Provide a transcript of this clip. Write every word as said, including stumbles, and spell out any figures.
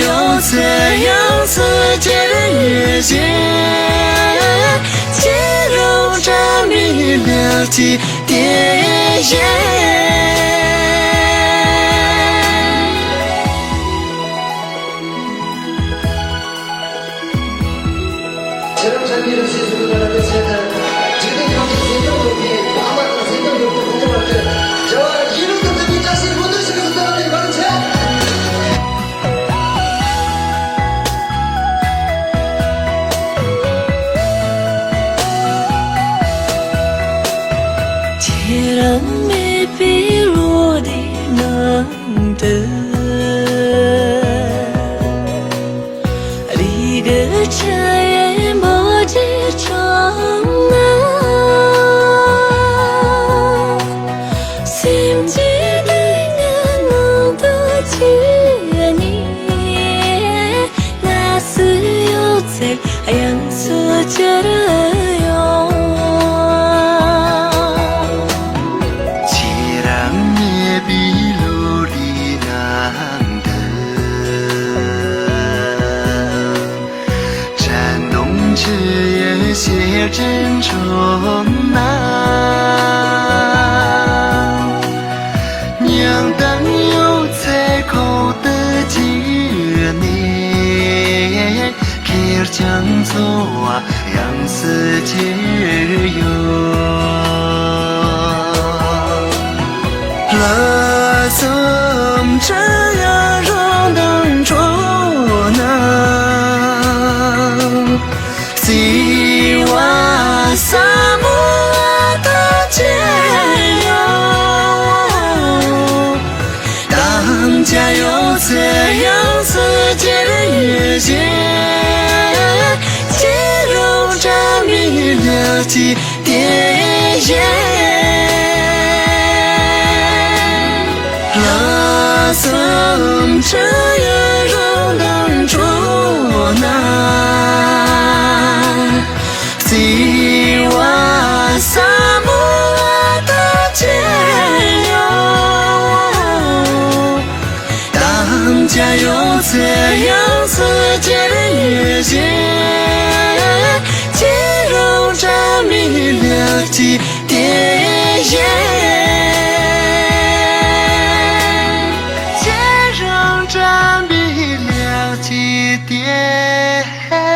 ཡོད་ཚད་ཡོངས་སུ་གྱུར་ཡོད་ཞེས། ཁྱེད་རང་འདྲ་མི་ལེགས་ཀྱི་དེ་བཞིན། ཁྱེད་རང་ཚང་གི་རིགས་སུ་གཟུགས་པོ་ལ་དེ་བྱས་ཏེ། འཇིག་རྟེན་ཁམས་ཀྱི་ཟིན་སྐྱོང་དགོས་པའི་ཨ་མ་དང་ཟིན་སྐྱོང་དགོས་པའི་ཁོང་ཚོ་བར་གྱི་འབྲེལ་བ་ཡིད་རུང་དུ་འཛིན་པའི་བཀྲ་ཤིས་སྨོན་འདུན་ཞིག་གི་ཚུལ་དུ་ལ་ནས་མར་བྱས། ཁྱེད་རང་མེད་པའི་ལོ་ཟླའི་ནང་དུ། རིག་གི་ཆུ་ཡི་འབོད་སྒྱུར་ཁྲོད་ན། སེམས་ཀྱི་གདེང་ངང་དུ་ཁྱེད་ནི། ང་སུ་ཡོད་ཚད་དབྱངས་སུ་གྱུར་ཡོང་། ཁྱེད་རང་མེད་པའི་ལོ་རེའི་ནང་དུ། དྲན་གདུང་ཆུ་ཡི་ཞལ་སྐྱིན་ཁྲོད་ན། མྱང་དང་ཡོད་ཚད་ཁོག་ཏུ་ཆུད་ནས། ཁེར་རྐྱང་འཚོ་བ་ཡངས་སུ་གྱུར་ཡོད། ལྷག་བསམ་ཆུ་ཡི་རང་མདངས་ཁྲོད་ན། བརྩེ་བ་ཟབ་མོ་ཐོག་ཅན་ཡོད། དམ་བཅའ་ཡོད་ཚད་ཡངས་སུ་གྱུར་ཡོད་ཞེས། ཁྱེད་རང་འདྲ་མི་ལེགས་ཀྱི་དེ་བཞིན། ལྷག་བསམ་ཆུ་ཡི་རང་མདངས་ཁྲོད་ན། བརྩེ་བ་ཟབ་མོ་ཐོག་ཅན་ཡོད། དམ་བཅའ་ཡོད་ཚད་ཡངས་སུ་གྱུར་ཡོད་ཞེས། ཁྱེད་རང་འདྲ་མི་ལེགས་ཀྱི་དེ་བཞིན། ཁྱེད་རང་འདྲ་མི་ལེགས་ཀྱི་དེ།